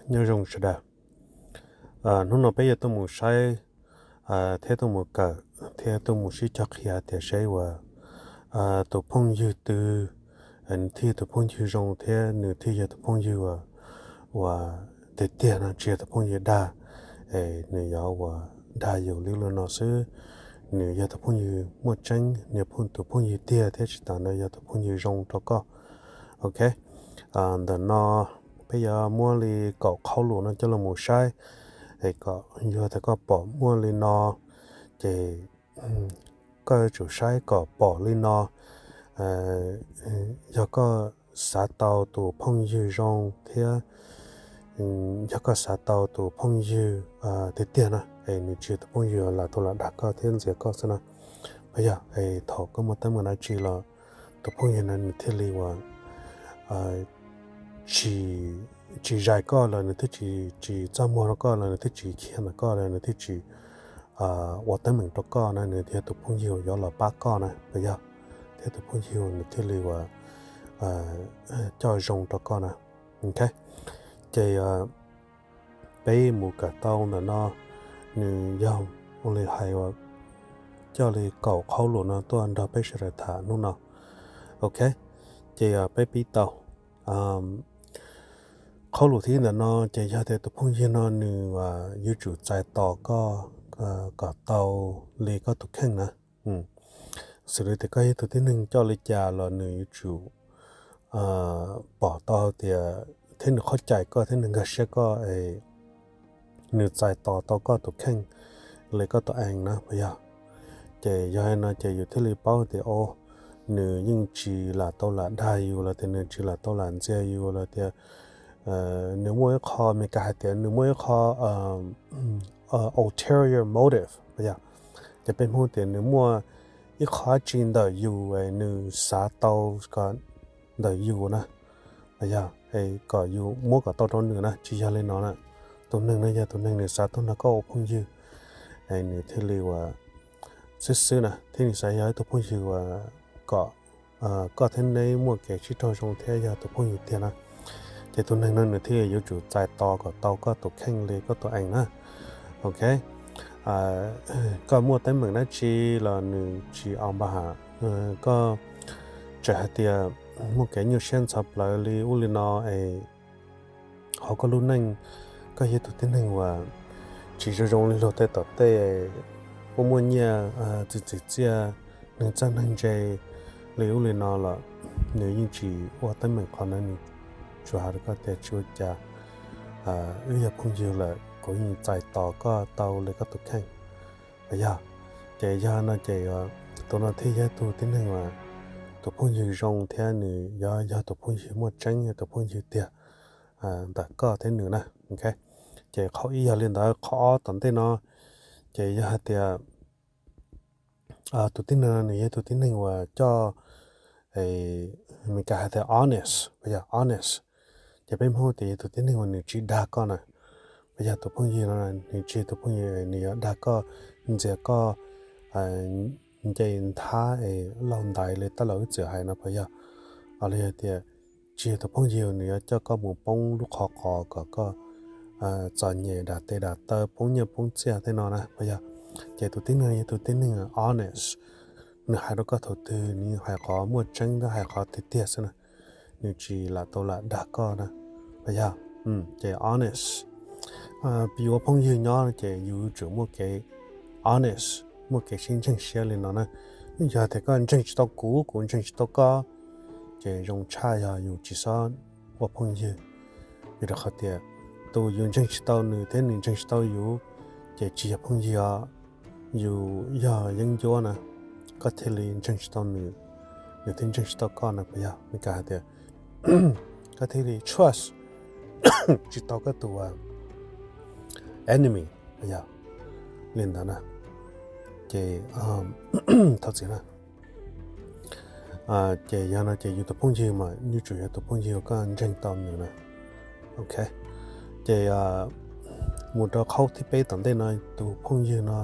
Nyob zoo sawv daws. Hnub no peb yuav tuaj mus saib thiab tuaj mus kawm thiab tuaj mus sib cog qhia tias saib uas tus phooj ywg twg nws thiaj yog tus phooj ywg zoo thiab nws thiaj yog tus phooj ywg uas tiag tiag no, tsis yog tus phooj ywg dag, es nws yuav uas dag yus li ub li no xwb. Nws yog tus phooj ywg muaj tseeb, nws yog tus phooj ywg tiag thiab tsis tas ntawd yog tus phooj ywg zoo rau koj. Ok, ntawm no peb yuav muab li kaum qhov lus no coj los mus saib, es kom yog tias koj pom muaj li no, ces koj yuav tsum saib kom pom li no. Yog koj xav tau tus phooj ywg zoo thiab yog koj xav tau tus phooj ywg tiag tiag na, es nws tsis yog tus phooj ywg lam tau lam dag koj thiab ntxias koj xwb na. Puas yog? Es thaum koj muaj teeb meem dab tsi los tus phooj ywg no nws thiaj li uas tsis, tsis zais koj los nws thiaj tsis, tsis txaj muag rau koj los nws thiaj tsis khiav ntawm koj los nws thiaj tsis ua teeb meem rau koj na, nws thiaj yog tus phooj ywg uas yuav los pab koj na, puas yog? Thiab tus phooj ywg uas nws thiaj li uas coj zoo rau koj na. Ok, ces peb mus kawm tau ntawm no, nws yog ua li hais uas coj li kaum qhov lus no tuaj nrog peb sawv daws tham hnub no. Ok, ces peb pib tau qhov lus thib ib ntawm no ces yog tias tus phooj ywg no nws yuav tsum txais tos koj kom tau li koj tus kheej na. Xws li tias koj yog tus tib neeg coj li cas los nws yuav tsum pom tau tias thiab nws qhov cai koj thiab nws nkag siab koj es nws txais tos tau koj tus kheej li koj tus eem na, puas yog? Ces yog li no ces yus thiaj li paub tias o, nws yeej tsis lam tau lam dag yus los tias nws tsis lam tau lam ntxias yus los tias nws muaj ib qho, Meskas hais tias nws muaj ib qho ulterior motive, puas yog? Ces peb Hmoob tias nws muaj ib qho dab tsi ntawm yus es nws xav tau kom ntawm yus na, puas yog? Es kom yus muab kom tau rau nws na, tsis yog li no na. Tus neeg no yog tus neeg nws xav tuaj nrog koj ua phooj ywg, es nws thiaj li uas xwb xwb na, thiab nws xav yog ib tug phooj ywg uas kom koj thiab neb muaj kev sib raug zoo thiab yog tus phooj ywg tiag na. Ces tus neeg no nws thiaj yuav tsum txais tos kom tau koj tus kheej li koj tus eem na. Ok, koj muaj teeb meem dab tsi los nws tsis au npa ham, koj txawm hais tias muaj kev nyuaj siab ntxhov plawv li ub li no es hauv koj lub neej, koj yog tus tib neeg uas tsis zoo zoo li luag tej tom tej, muaj muaj nyiaj txwm txwm txiaj, neeg txawj neeg ntse li ub li no los nws yeej tsis ua teeb meem qhov ntawd, nws tsuas hais rau koj tias tsis ua cas, wb yog phooj ywg lawm kuv yeej txais tos koj tau li koj tus kheej, puas yog? Ces yog no ces tus no thiaj yog tus tib neeg uas tus phooj ywg zoo thiab nws yuav yog tus phooj ywg muaj tseeb, yog tus phooj ywg tiag ntawm koj thiab nws na. Ok, ces qhov ib yog li ntawd, qhov ob tom ntej no ces yog hais tias tus tib neeg no nws yog tus tib neeg uas coj, Meskas hais tias honest, puas yog? Honest, ces peb Hmoob tias yog tus tib neeg uas nws tsis dag koj na. Puas yog? Tus phooj ywg no nws tsis yog tus phooj ywg nws yuav dag koj, ntxias koj nce nthab es laug ntaiv li tab laug wb txwm hais no, puas yog? Los yog tias tsis yog tus phooj ywg nws yuav coj koj mus poob lub qhov qos kom koj txom nyem dam tes dam taw, poob nyiaj poob txiaj tej no na, puas yog? Ces tus tib neeg yog tus tib neeg honest, nws hais rau koj thaum twg nws hais qhov muaj tseeb thiab hais qhov tiag tiag xwb na, nws tsis lam tau lam dag koj na, puas yog? Ces honest, yus ua phooj ywg nyob ces yus yuav tsum muaj kev honest, muaj kev sib ntseeg siab li no na. Yog tias koj ntseeg tsis tau kuv, kuv ntseeg tsis tau koj, ces zoo tshaj yog yus tsis xob ua phooj ywg. Vim rau qhov tias tus yus ntseeg tsis tau nws thiab nws ntseeg tsis tau yus, ces tsis yog phooj ywg os, yus yog yeeb ncuab na. Koj thiaj li ntseeg tsis tau nws, nws thiaj ntseeg tsis tau koj na, puas yog? Meskas hais tias koj thiaj li trust tsis tau koj tus enemy, puas yog? Li ntawd na. Ces thov txim na. Ces yog no ces yus tus phooj ywg mas yuav tsum yog tus phooj ywg koj ntseeg tau nws na. Ok, ces mus rau qhov thib peb tom ntej no, tus phooj ywg no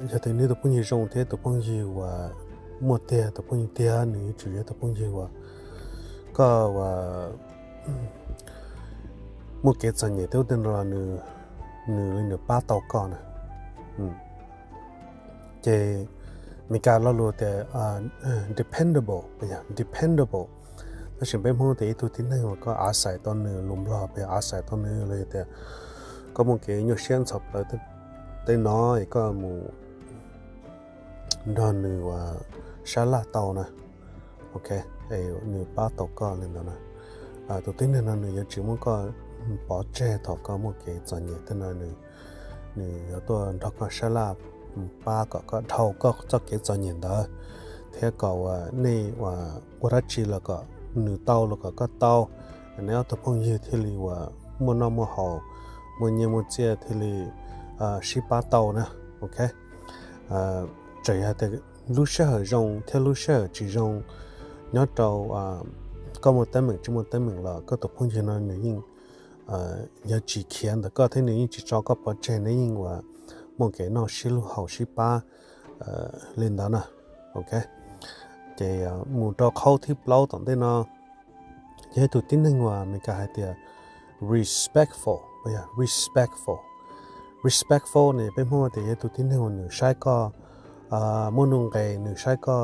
yog tias nws tus phooj ywg zoo thiab tus phooj ywg uas muaj tiag, tus phooj ywg tiag, nws yuav tsum yog tus phooj ywg uas koj uas muaj kev txom nyem tej ub tej no los nws, nws li nws pab tau koj na. Ces Meskas lo lus tias dependable, yog dependable. Tab sis peb Hmoob tias ib tug tib neeg uas koj av xais tau nws, lus Nplog peb av xais tau nws los yog tias koj muaj kev nyuaj siab ntxhov plawv tej no es koj mus nrog nws uas sab laj tau na. Ok, nws pab tau koj li ntawd na. Tus tib neeg no nws yuav tsis muab koj pov tseg thaum koj muaj kev txom nyem tej no, nws yuav tuaj nrog koj sab laj pab kom koj dhau koj txoj kev txom nyem ntawd, thiab kom uas nej uas ua dab tsi los kom nws tau los kom koj tau, nej ob tug phooj ywg thiaj li uas muaj noj muaj haus, muaj nyiaj muaj txiaj thiaj li sib pab tau na. Ok, txawm yog tias lub sij hawm zoo thiab lub sij hawm tsis zoo, nyob rau koj muaj teeb meem tsis muaj teeb meem los koj tus phooj ywg no nws yeej yuav tsis khiav ntawm koj thiab nws yeej tsis tso koj pov tseg, nws yeej uas muaj kev noj sib lub haus sib pab li ntawd na. Ok, ces mus rau qhov thib plaub tom ntej no, yog ib tug tib neeg uas Meskas hais tias respectful, respectful. Respectful ne peb Hmoob tias yog ib tug tib neeg uas nws saib koj muaj nuj nqes, nws saib koj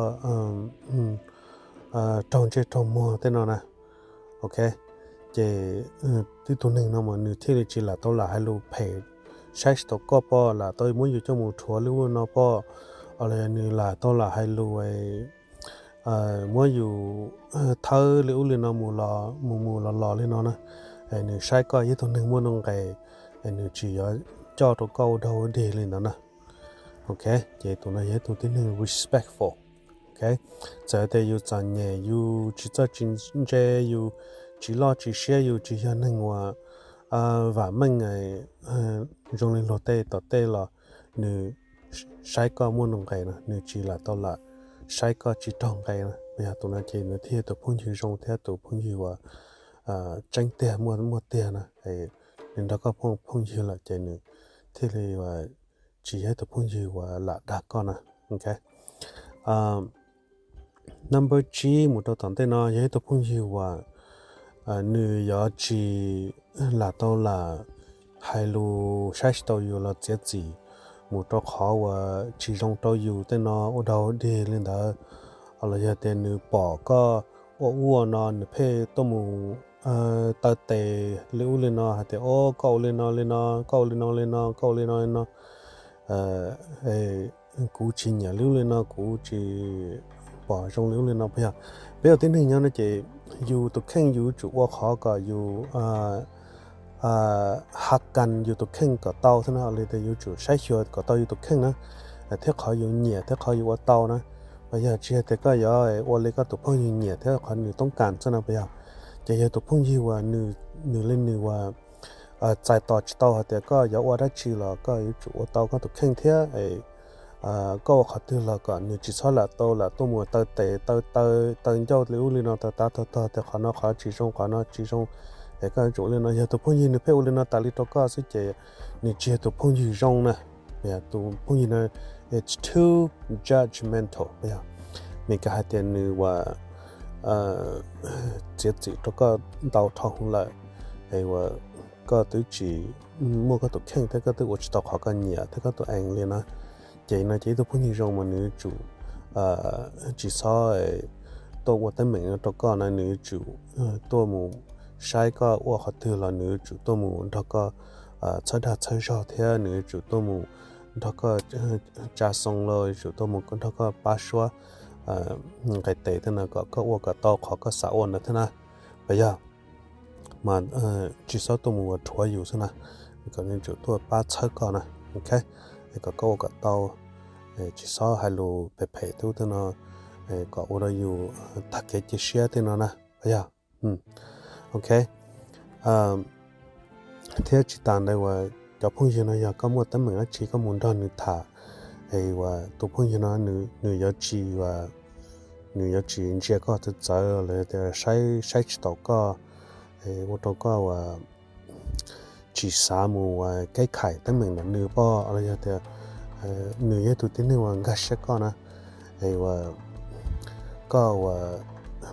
raug ntsej raug muag tej no na. Ok, ces tib tug neeg no mas nws thiaj li tsis lam tau lam hais lus phem saib tsis taus koj poj, lam tau muab yus coj mus rhuav li ub li no poj, los yog nws lam tau lam hais lus muab yus thawb li ub li no mus mus mus los los li no na. Nws saib koj yog ib tug neeg muaj nuj nqes, nws tsis yuav coj rau koj ua dog ua dig li ntawd na. Ok, ces tus no yog ib tug tib neeg respectful. Ok, txawm tias yus txom nyem, yus tsis txawj tsis ntse, yus tsis loj tsis siab, yus tsis yog neeg uas vam meej zoo li luag tej tom tej los nws saib koj muaj nuj nqes no, nws tsis lam tau lam saib koj tsis raug nqe no. Yog tus no ces nws thiaj yog tus phooj ywg zoo thiab tus phooj ywg uas tseeb tiag muaj muaj tiag no. Nws nrog koj phooj ywg lawm ces nws thiaj li tsis yog tus phooj ywg uas lam dag koj na. Ok, number tsib mus rau tom ntej no yog ib tug phooj ywg uas nws yuav tsis lam tau lam hais lus saib tsis taus yus los txiav txim mus rau qhov uas tsis zoo rau yus tej no ua dog dig li ntawd, los yog tias nws pom koj ua ub ua no nws pheej tuaj mus taw tes li ub li no hais tias o koj ua li no li no, koj ua li no li no, koj ua li no li no, kuv tsis nyiam li ub li no, kuv tsis pom zoo li ub li no. Puas yog? Peb ua tib neeg nyob no ces yus tus kheej yus yuav tsum ua qhov kom yus ha kas yus tus kheej kom tau thiab na, li tias yuav tsum saib xyuas kom tau yus tus kheej na, thiab qhov yus nyiam thiab qhov yus ua tau na. Puas yog? Tsis yog tias koj yuav ua li koj tus phooj ywg nyiam thiab qhov nws toob kas xwb no puas yog? Ces yog tus phooj ywg uas nws li nws uas txais tos tsis tau hais tias koj yuav ua dab tsi los koj yuav tsum ua tau koj tus kheej thiab koj ua qhov twg los kom nws tsis txhob lam tau lam tuaj mus taw tes taw taw taw ncauj li ub li no taw tav tog tog tias qhov no qhov tsis zoo qhov no tsis zoo, es koj yuav tsum li no. Yog tus phooj ywg nws pheej ua li no tas li rau koj xwb ces nws tsis yog tus phooj ywg zoo na. Tus phooj ywg no it's too judgmental, yog Meskas hais tias nws uas txiav txim rau koj ntau dhau hwv lawm, es uas koj twb tsis muaj koj tus kheej thiab koj twb ua tsis tau qhov koj nyiam thiab koj tus eev li na. Ces no ces ib tug phooj ywg zoo mas nws yuav tsum tsis txhob tuaj ua teeb meem no rau koj na, nws yuav tsum tuaj mus saib koj ua qhov twg los nws yuav tsum tuaj mus nrog koj txhawb dag txhawb zog thiab nws yuav tsum tuaj mus nrog koj tsa xoo los yuav tsum tuaj mus nrog koj pab suab nqe tes tej no kom koj ua kom tau qhov koj xav ua ntawd thiab na. Puas yog? Mas tsis txhob tuaj mus ua rhuav yus xwb na, kom nws tsum tuaj pab txhawb koj na. Ok, kom koj ua kom tau, tsis txhob hais lus phem phem tej ub tej no kom ua rau yus tag kev cia siab tej no na. Puas yog? Ok, thiab tsis tas ntawd uas cov phooj ywg no yog koj muaj teeb meem dab tsi koj mus nrog nws tham, es uas tus phooj ywg no nws yuav tsis, nws yuav tsis ntsia koj txawv txawv los yog tias saib saib tsis taus koj, es ua rau koj uas tsis xav mus uas keb khais teeb meem ntawm nws poj los yog tias nws yog ib tug tib neeg uas nkag siab koj na, es uas koj uas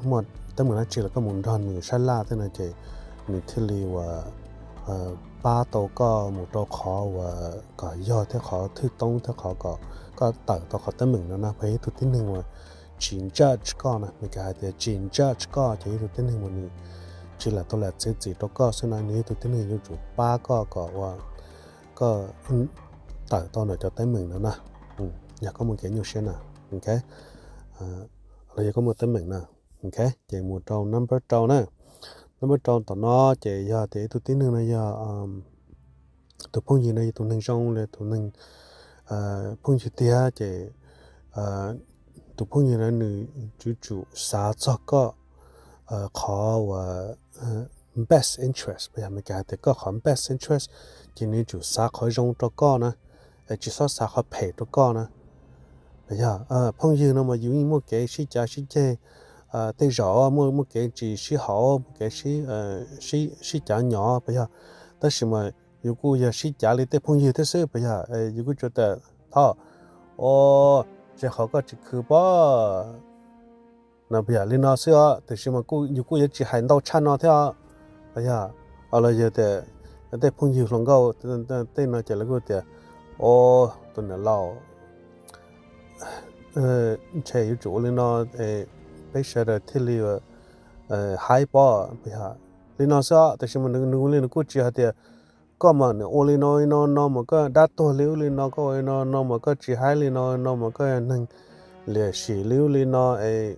muaj teeb meem dab tsi los koj mus nrog nws sab laj tej no ces nws thiaj li uas pab tau koj mus rau qhov uas kom yog thiab qhov thwj toob thiab qhov kom koj tawm tau qhov teeb meem no na. Peb yog ib tug tib neeg uas tsis judge koj na, Meskas hais tias tsis judge koj ces yog ib tug tib neeg uas nws tsis lam tau lam txiav txim rau koj xwb na, nws yog ib tug tib neeg yuav tsum pab koj kom uas koj tawm tau ntawm cov teeb meem no na. Yog koj muaj kev nyuaj siab na, ok, los yog koj muaj teeb meem na, ok, ces mus rau number rau na. Number rau tom no ces yog tias ib tug tib neeg no yog tus phooj ywg no yog tus neeg zoo li tus neeg phooj ywg tiag ces tus phooj ywg no nws yuav tsum xav txog koj qhov uas best interest, yog Meskas hais tias koj qhov best interest, ces nws yuav tsum xav qhov zoo rau koj na, tsis txhob xav qhov phem rau koj na. Yog phooj ywg no mas yus yeej muaj kev sib cav sib ceg, tej zaum muaj muaj kev tsis sib haum, muaj kev sib cav nyob puas yog, tab sis mas yus kuj yog sib cav li tej phooj ywg thiab xwb puas yog. Yus kuj tsuas tias thov, o, tsis qhov koj tsis khwv pob no puas yog, li no xwb os, tiam sis mas yus kuj yuav tsis hais ntau tshaj no thiab os. Puas yog, los yog tias tej phooj ywg hluas nkauj tej no ces lawv kuj tias, o, tus niam laus ntshe yuav tsum ua li no peb sawv daws thiaj li haib pob puas yog, li no xwb os, tiam sis mas nws ua li nws kuj tsis hais tias koj mas nws ua li no li no no mas koj dab tuag li ub li no, koj ua li no no mas koj tsis haib li no no mas koj yog neeg liam sim li ub li no es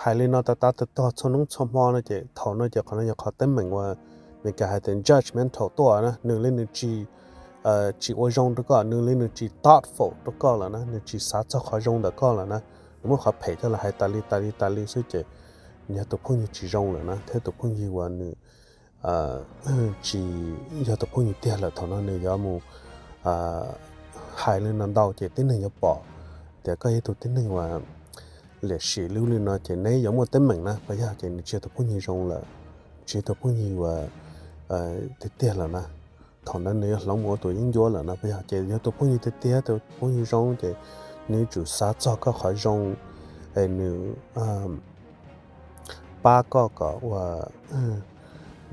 hais li no tav tav tog txhua hnub txhua hmo no ces thaum no ces qhov no yog qhov teeb meem uas Meskas hais tias judgmental tuaj na, nws li nws tsis tsis ua zoo rau koj, nws li nws tsis thoughtful rau koj lawm na, nws tsis xav txog qhov zoo ntawm koj lawm na, nws muab qhov phem coj los hais tas li tas li tas li xwb ces nws yog tus phooj ywg tsis zoo lawm na, thiab tus phooj ywg uas nws tsis yog tus phooj ywg tiag lawm, thaum no nws yuav mus hais li no ntau ces tib neeg yuav pom tias koj yog ib tug tib neeg uas liam sim li ub li no ces neb yuav muaj teeb meem na puas yog, ces nws tsis yog tus phooj ywg zoo lawm, tsis yog tus phooj ywg uas tiag tiag lawm na. Thaum ntawd nws yuav hloov mus ua tus yeeb ncuab lawm no puas yog, ces yog tus phooj ywg tiag tiag, tus phooj ywg zoo ces nws yuav tsum xav txog koj qhov zoo es nws pab koj kom uas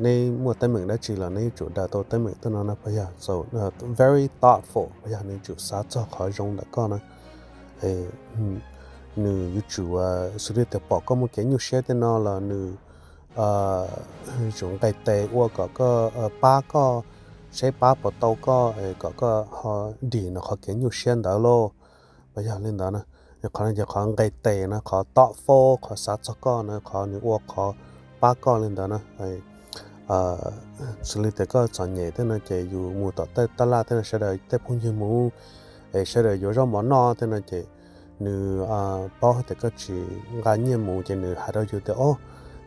neb muaj teeb meem dab tsi los neb yuav tsum daws tau teeb meem tej no na puas yog. So very thoughtful puas yog, nws yuav tsum xav txog qhov zoo ntawm koj na. Nws yuav tsum xws li tias pom koj muaj kev nyuaj siab tej no los nws yuav tsum nqis tes ua kom koj, pab koj, saib pab puas tau koj es kom koj ho dim nws qhov kev nyuaj siab ntawd lauj. Puas yog li ntawd na, qhov no ces qhov nqis tes na, qhov thoughtful, qhov xav txog koj na, qhov nws ua qhov pab koj li ntawd na. Xws li tias koj txom nyem tej no ces yus mus tom tej tab laj tej no sawv daws tej phooj ywg mus es sawv daws yuav zaub mov noj tej no ces nws paub hais tias koj tsis nqa nyiaj mus ces nws hais rau yus tias, o,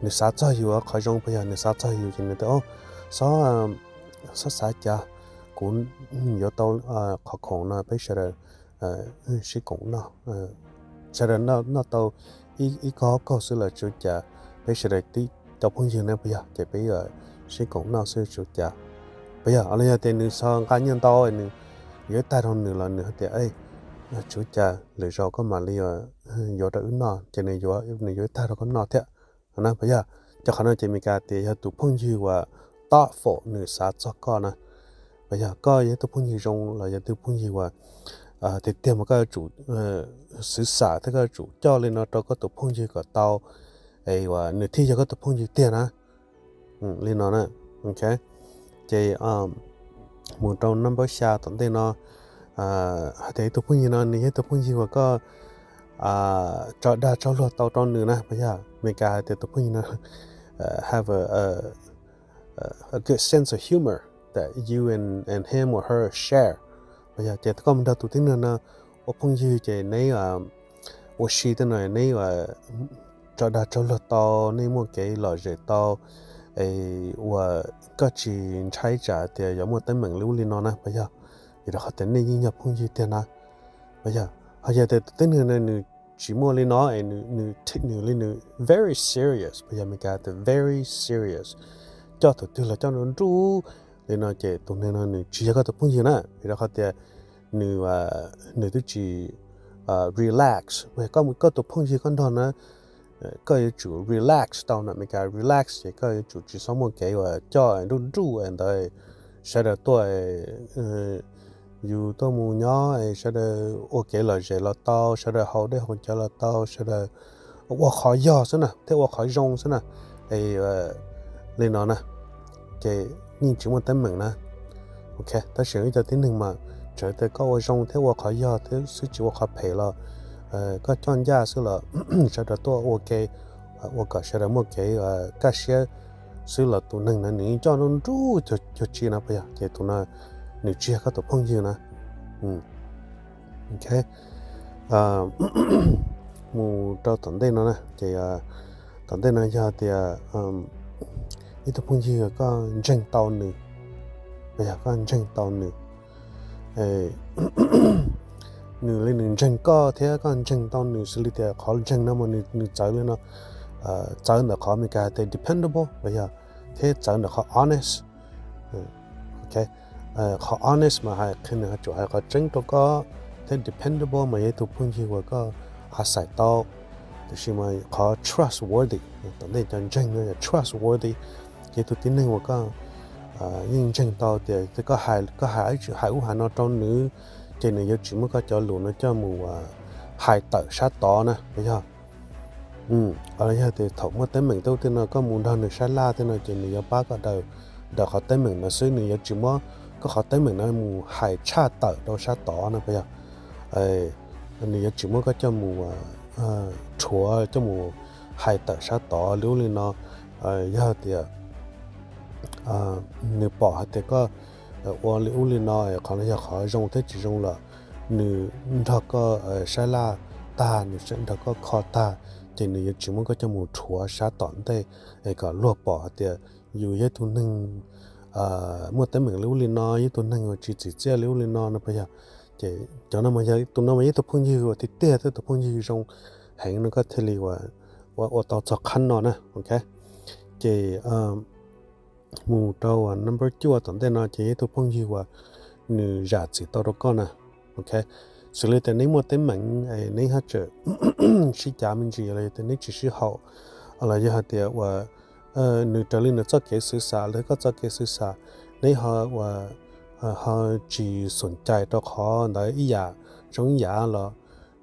nws xav txog yus qhov zoo puas yog, nws xav txog yus ces nws tias, o, xob xav cas, kuv yuav tau qhov khoom no peb sawv daws sib koom noj, sawv daws noj tau ib koog kaug xwb los tsis ua cas, peb sawv daws tib cov phooj ywg na puas yog, ces peb sib koom noj xwb tsis ua cas. Puas yog, los yog tias nws xav nqa nyiaj ntau, nws yuav ib tag rau nws los nws hais tias, tsis ua cas, lwm zaus koj mam li yuav rau wb noj, ces nws yuav ib tag rau koj noj thiab. Puas yog, ces qhov no ces Meskas tias yog tus phooj ywg uas thoughtful, nws xav txog koj na. Puas yog, koj yog tus phooj ywg zoo los yog tus phooj ywg uas tiag tiag mas koj yuav tsum xwv xam thiab koj yuav tsum coj li no rau koj tus phooj ywg kom tau es uas nws thiaj yog koj tus phooj ywg tiag na. Li no na, ok. Ces mus rau number xya tom ntej no, hais tias ib tug phooj ywg no nws yog ib tug phooj ywg uas koj tso dag tso luag tau rau nws na, puas yog, Meskas hais tias tus phooj ywg no have a good sense of humor that you and and him or her share. Puas yog, ces koj mus nrog tus tib neeg no ua phooj ywg ces neb ua si tej no neb tso dag tso luag tau, nej muaj kev lom zem tau, es uas koj tsis ntshai tsam tias yuav muaj teeb meem li ub li no na, puas yog? Vim rau qhov tias nej yeej yog phooj ywg tiag na, puas yog? Ho yog tias tus tib neeg no nws tsis muaj li no es nws nws li nws very serious, puas yog? Meskas tias very serious, coj thaum twg los coj nruj nruj li no ces tus neeg no nws tsis yog koj tus phooj ywg na, vim rau qhov tias nws nws twb tsis relax. Koj tus phooj ywg koj nrog na, koj yuav tsum relax tau na. Meskas relax ces koj yuav tsum tsis txhob muaj kev uas coj nruj nruj ntawd, sawv daws tuaj, yus tuaj mus nyob es sawv daws ua kev lom zem los tau, sawv daws haus dej haus cawv los tau, sawv daws ua qhov yog xwb na thiab ua qhov zoo xwb na. Li no na, ces yeej tsis muaj teeb meem na. Ok, tab sis ib co tib neeg mas txawm tias koj ua zoo thiab ua qhov yog thiab xwb tsis ua qhov phem los koj coj ncaj xwb los sawv daws tuaj ua ke, ua kom sawv daws muaj kev kaj siab xwb los tus neeg na nws yeej coj nruj nruj cuag tsi no puas yog? Ces tus no nws tsis yog koj tus phooj ywg na. Ok, mus rau tom ntej no na ces tom ntej no yog tias ib tug phooj ywg koj ntseeg tau nws, yog koj ntseeg tau nws, nws li nws ntseeg koj thiab koj ntseeg tau nws xws li tias qhov ntseeg no mas nws txawv li no, txawv ntawm qhov Meskas hais tias dependable puas yog, thiab txawv ntawm qhov honest. Ok, qhov honest mas hais qhia nws yuav tsum hais qhov tseeb rau koj, thiab dependable mas yog ib tug phooj ywg uas koj a xais tau. Tiam sis mas qhov trustworthy, tom ntej cov ntseeg no yog trustworthy, ces tus tib neeg uas koj yeej ntseeg tau tias koj hais, koj hais ib tsam hais ub hais no rau nws, ces nws yuav tsis muab koj cov lus no coj mus hais tawm sab tod na puas yog? Yog tias thaum muaj teeb meem tej ub tej no koj mus nrog nws sab laj tej no ces nws yuav pab koj daws, daws qhov teeb meem no xwb, nws yuav tsis muab koj qhov teeb meem no mus hais tshaj tawm rau sab tod no puas yog? Nws yuav tsis muab koj coj mus rhuav coj mus hais tawm sab tod li ub li no. Yog tias nws pom hais tias koj ua li ub li no, qhov no yog qhov zoo thiab tsis zoo lawm, nws nrog koj sab laj tag, nws nrog koj kho tag, ces nws yuav tsis muab koj coj mus rhuav sab tom ntej es kom luag pom hais tias yus yog ib tug neeg muaj teeb meem li ub li no, yog ib tug neeg uas tsis tsim txiaj li ub li no no puas yog? Ces cov no mas yog tus no mas yog ib tug phooj ywg uas tiag tiag thiab tus phooj ywg zoo heev no koj thiaj li ua tau txog qhab no na. Ok, ces mus rau number cuaj tom ntej no ces yog ib tug phooj ywg uas nws zam txim tau rau koj na. Ok, xws li tias neb muaj teeb meem, neb haj tseem sib cav me ntsis los yog tias neb tsis sib haum, los yog hais tias uas nws raws li nws txoj kev xwv xam los koj txoj kev xwv xam, neb ho uas ho tsis xom cai rau qhov ntawd ib yam, zoo ib yam los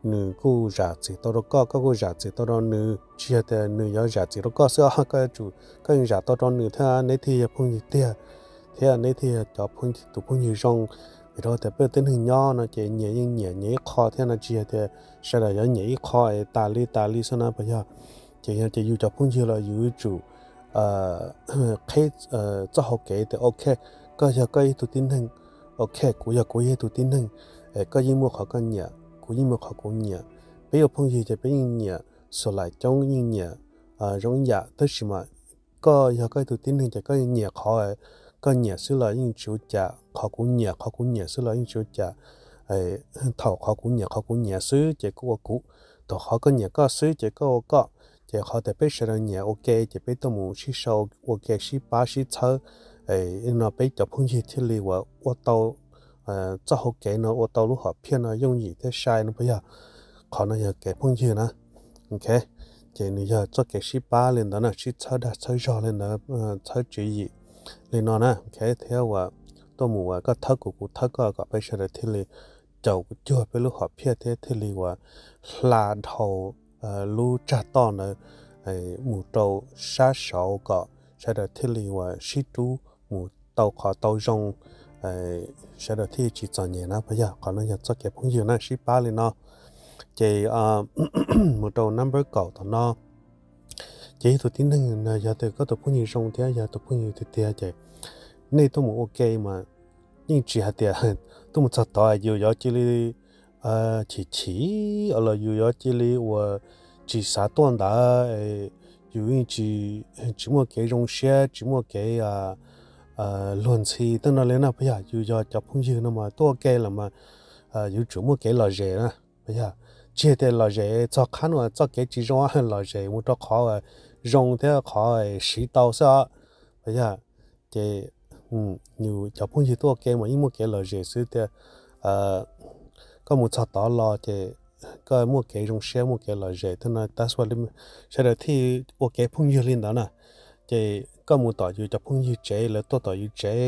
nws kuj zam txim tau rau koj, koj kuj zam txim tau rau nws. Tsis yog tias nws yuav zam txim rau koj xwb os, koj yuav tsum, koj yeej zam tau rau nws thiab neb thiaj yog phooj ywg tiag, thiab neb thiaj yog cov, tus phooj ywg zoo. Vim rau tias peb tib neeg nyob no ces nyias yeej nyiam nyias ib qho thiab no, tsis yog tias sawv daws yuav nyiam ib qho es tas li tas li xwb na puas yog? Ces yog ces yus cov phooj ywg los yus yuav tsum qheb txoj hau kev tias ok, koj yog koj ib tug tib neeg, ok, kuv yog kuv ib tug tib neeg, koj yeej muaj qhov koj nyiam, kuv yeej muaj qhov kuv nyiam. Peb ua phooj ywg ces peb yeej nyiam xus laim coob, yeej nyiam zoo ib yam, tab sis mas koj yog koj ib tug tib neeg ces koj nyiam qhov, koj nyiam xwb los yeej tsis ua cas, qhov kuv nyiam, qhov kuv nyiam xwb los yeej tsis ua cas. Thaum qhov kuv nyiam, qhov kuv nyiam xwb ces kuv ua kuv, thaum qhov koj nyiam koj xwb ces koj ua koj. Ces qhov tias peb sawv daws nyiam ua ke ces peb tuaj mus sib sau ua ke, sib pab sib txhawb, no peb cov phooj ywg thiaj li uas ua tau txoj hau kev no, ua tau lub hom phiaj no yooj yim thiab sai no puas yog? Qhov no yog kev phooj ywg na. Ok, ces nws yog txoj kev sib pab li ntawd na, sib txhawb dag txhawb zog li ntawd, txhawb tswv yim li no na. Ok, thiab uas tuaj mus uas koj thawb kuv, kuv thawb koj, kom peb sawv daws thiaj li caum cuag peb lub hom phiaj thiab thiaj li uas hla dhau lub tsag toj ntawd mus rau sab saud kom sawv daws thiaj li uas sib rub mus tau qhov tau zoo, sawv daws thiaj tsis txom nyem na puas yog? Qhov no yog txoj kev phooj ywg na, sib pab li no. Ces mus rau number kaum tom no, ces yog tus tib neeg no yog tias koj tus phooj ywg zoo thiab yog tus phooj ywg tiag tiag ces nej tuaj mus ua ke mas yeej tsis hais tias tuaj mus txog tod yus yuav cia li chim chim los yus yuav cia li uas tsis xav tuaj ntawd, yus yeej tsis muaj kev zoo siab, tsis muaj kev luag ntxhi tej no li na puas yog? Yus yog cov phooj ywg no mas tuaj ua ke los mas yuav tsum muaj kev lom zem na puas yog? Tsis hais tias lom zem txog qhab uas txoj kev tsis zoo, lom zem mus rau qhov zoo thiab qhov siv tau xwb os puas yog? Ces yus cov phooj ywg tuaj ua ke mas yeej muaj kev lom zem xwb tiag. Koj mus txog tod los ces koj muaj kev zoo siab, muaj kev lom zem thiab no, that's why sawv daws thiaj ua kev phooj ywg li ntawd na. Ces koj mus tom yus cov phooj ywg tsev, lawv tuaj tom yus tsev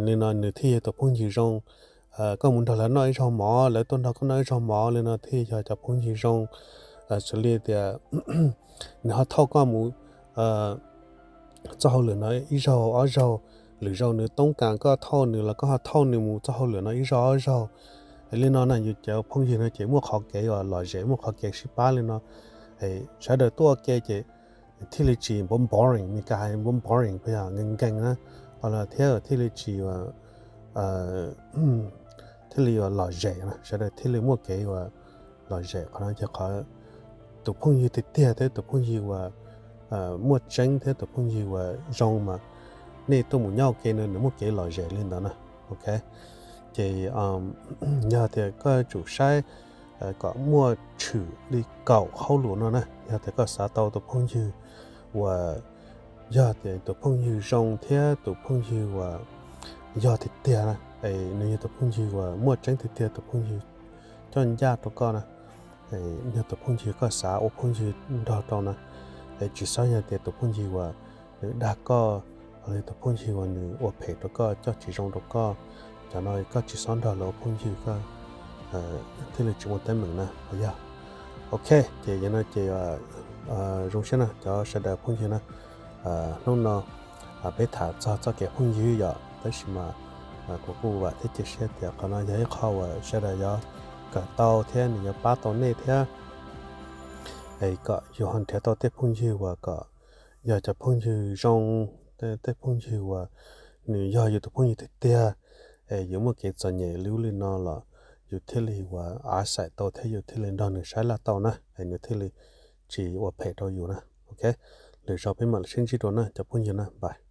li no, nws thiaj yog tus phooj ywg zoo. Koj mus nrog lawv noj ib zaug mov, lawv tuaj nrog koj noj ib zaug mov li no thiaj yog cov phooj ywg zoo. Xws li tias nws ho thauj koj mus txoj hauj lwm no ib zaug ob zaug, lwm zaus nws toob kas koj thauj nws los koj ho thauj nws mus txoj hauj lwm no ib zaug ob zaug. Li no na, yus cov phooj ywg no ces muaj qhov kev uas lom zem, muaj qhov kev sib pab li no. Sawv daws tuaj ua ke ces thiaj li tsis boring, Meskas hais boring, nkees nkees na, thiab thiaj li tsis thiaj li uas lom zem, sawv daws thiaj li muaj kev uas lom zem. Qhov no ces qhov tus phooj ywg tiag tiag thiab tus phooj ywg uas muaj tseeb thiab tus phooj ywg uas zoo mas nej tuaj mus nyob ua ke no nws muaj kev lom zem li ntawd na. Ok, ces yog tias koj yuav tsum saib kom muaj tshwm li kaum hauj lwm no na, yog tias koj xav tau tus phooj ywg uas yog tias tus phooj ywg zoo thiab tus phooj ywg uas yog tiag tiag na, es nws yog tus phooj ywg uas muaj tseeb tiag tiag, tus phooj ywg coj ncaj rau koj na, yog tus phooj ywg koj xav ua phooj ywg nrog rau na, es tsis xob yog tias tus phooj ywg uas nws dag koj, los yog tus phooj ywg uas nws ua phem rau koj, coj tsis zoo rau koj, cov no koj tsis xob nrog lawv ua phooj ywg, koj thiaj li tsis muaj teeb meem na. Yog, ok, ces yog no ces zoo siab na cov sawv daws phooj ywg na. Hnub no peb tham txog txoj kev phooj ywg yom, tab sis mas kuv kuj vam thiab cia siab tias qhov no yog ib qho uas sawv daws yuav kawm tau thiab nws yuav pab tau nej thiab, es kom yus ho nrhiav tau tej phooj ywg uas kom yog cov phooj ywg zoo, tej phooj ywg uas nws yog yus tus phooj ywg tiag tiag, es yus muaj kev txom nyem li ub li no los yus thiaj li uas av xaim tau thiab yus thiaj li nrog nws saib laj tau na, es nws thiaj li tsis ua phem rau yus na. Ok, lwm zaus peb mam li sib ntsib dua na cov phooj ywg na, bye.